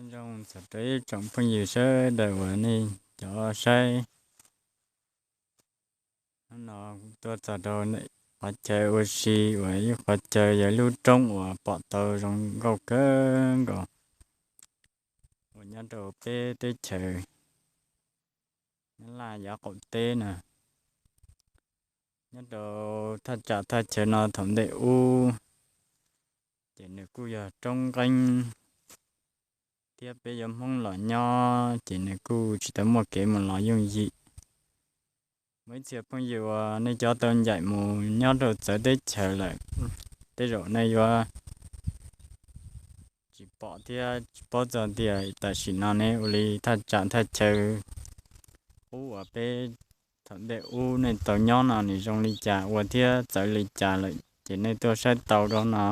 Nyob zoo txog rau ib tsoom phooj ywg sawv daws uas nej cov saib. Hnub no tuaj txog rau qhov chaw ua si uas ib qhov chaw yog lub roob uas pom tau zoo nkauj kawg nkaus uas nyob rau peb teb chaws Nyab Laj yav qaum teb na. Nyob rau thaj tsam thaj chaw no thaum ntej ub ces nws kuj yog roob nqeeb thiab peb yuav Hmoob los nyob ces nws kuj tsis tau muaj kev mus los yooj yim. Muaj ib txhia phooj ywg uas nej cov tau ncaim mus nyob rau txawv teb chaws lawm, tej zaum nej yuav tsis pom thiab tsis paub txog tias tam sim no ne ua li thaj tsam thaj chaw qub uas peb thaum ntej ub nej tau nyob no nws zoo li cas ua thiab txawv li cas lawm ces nej tuaj saib tau rau no.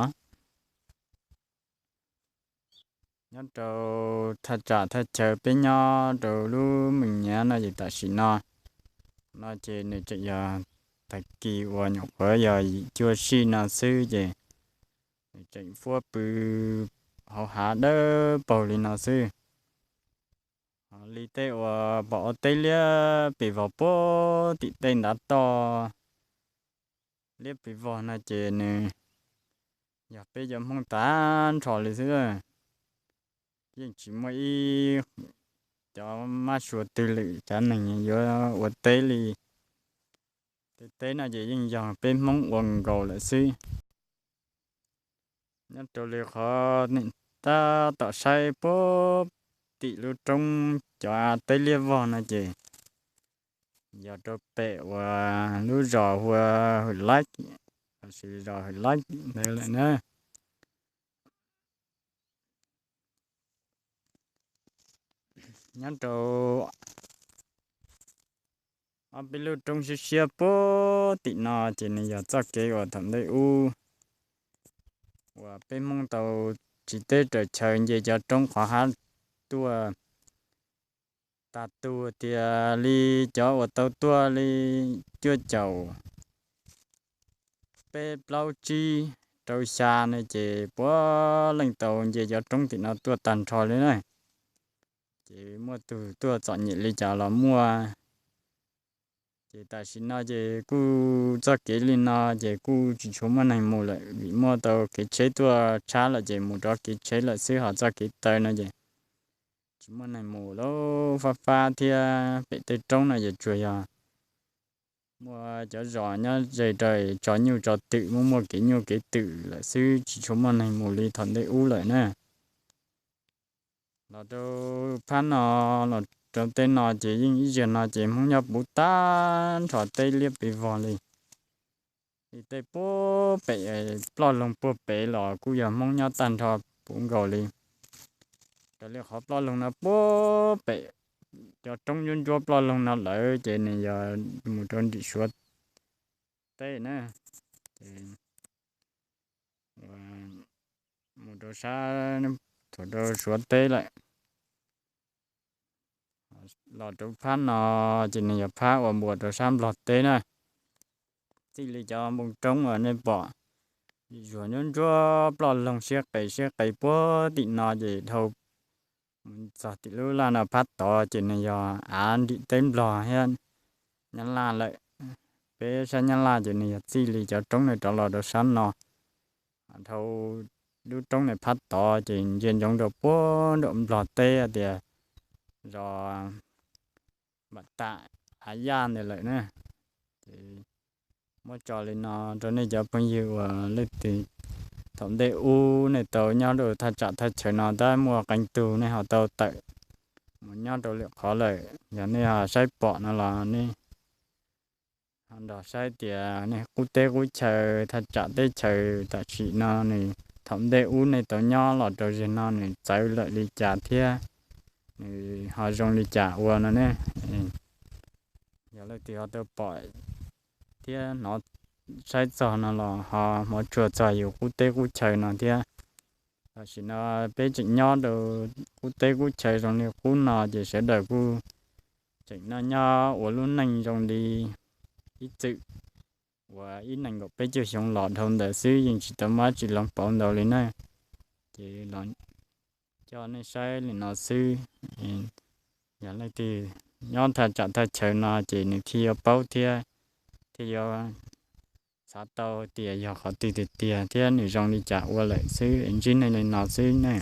Nyob rau thaj tsam thaj chaw peb nyob rau lub Meej Nyiav no ces tam sim no, no ces nws tseem yog tag kis uas nyuam qhuav yog yim cuaj sij no xwb ces nws tseem fuab pw hauv hav dawb paug li no xwb. Ho li tej uas pom ua teb liab pes vog puag tim tej ntav toj liab pes vog no ces nws yog peb cov Hmoob tag nrho li xwb. Yeej tsis muaj ib cov mab sua twg lwm cov neeg yuav ua teb li. Tej teb no ces yeej yog peb Hmoob ua nkaus lawm xwb. Nyob rau li qhov nej tab tom saib puag tim lub roob cov teb liab vog no ces yog rau pem uas lub zos hu ua Hwm Laib, los sis zos Hwm Laib ntawd lawm na. Nyob rau ob peb lub roob siab siab puag tim no ces nws yog txoj kev uas thaum ntej ub uas peb Hmoob tau tsiv teb raws chaw nce cov roob qhov hab tuaj. Tag tug tias li cov uas tau tuaj li cuaj caum peb plaub tsib rau xya ne ces puav leej tau nce cov roob tim no tuaj tag nrho li na. Ces muaj tug tuaj txom nyem li cas los muaj. Ces tam sim no ces kuj txoj kev li no ces kuj tsis tshua muaj neeg mus lawm vim muaj tau kev tsheb tuaj tshab lawm ces mus rau kev tsheb lawm xwb, ho txoj kev taw no ces tsis muaj neeg mus lawm. Fab fab thiab pem tej roob no ces tsuas yog muaj cov zos nyob ze rau tso nyuj tso twm, muaj muaj kev nyuj kev twm lawm xwb, tsis tshua muaj neeg mus li thaum ntej ub lawm na. Los rau phab no, los rau tej no ces yeej ib zaug no ces Hmoob nyob puv tag nrho teb liab pes vog li. Li tej puag pem, ploj loog puag pem los kuj yog Hmoob nyob tag nrho puv nkaus li. Raws li qhov ploj loog no puag pem, cov roob ntsuab ntsuab ploj loog no lawm ces nws yog mus rau nrim Suav teb na. Ces mus rau sab, thaum rau Suav teb lawm. Los rau phab no ces nws yog phab uas npuas rau sab Nplog teb na. Txij li cov npoo roob uas nej pom zuag ntsuab ntsuab ploj loog siab qes siab qes puag tim no ces dhau mus txog tim lub laj no phab tod ces nws yog av nrim teb Nplog thiab Nyab Laj lawm. Peb sab Nyab Laj ces nws yog txij li cov roob no rov los rau sab no. Dhau lub roob no phab tod ces ntsia ntsoov rau puag nram Nplog teb tias zos Npam Tam, Av Yaj ntawd lawm na. Ces muab tso li no rau nej cov phooj ywg uas leej twg thaum ntej ub nej tau nyob rau thaj tsam thaj chaw no tab muaj qee tug nej ho tau tawm mus nyob rau lwm qhov lawm, yog nej ho saib pom no los nej ho nrog saib tias nej qub teb qub chaw thaj tsam teb chaws tam sim no nws thaum ntej ub nej tau nyob los rau zaum no nws txawv lawm li cas thiab nws ho zoo li cas ua no ne. Yog leej twg ho tau pom thiab hnov saib txog no los ho hmov tshua txog yus qub teb qub chaw no thiab. Tam sim no peb tseem nyob rau qub teb qub chaw zoo li qub no ces sawv daws kuj tseem noj nyob ua lub neej zoo li ib txwm uas ib nees nkaum peb caug xyoo los dhau ntawd xwb, yeej tsis tau muaj dab tsi hloov pauv ntau li na. Ces los coj nej saib li no xwb. Yog leej twg nyob thaj tsam thaj chaw no ces nws thiaj yuav paub thiab thiaj yuav xav tau tias yog qhov twg tiag tiag thiab nws zoo li cas ua lawm xwb. Ntsib nej li no xwb nej.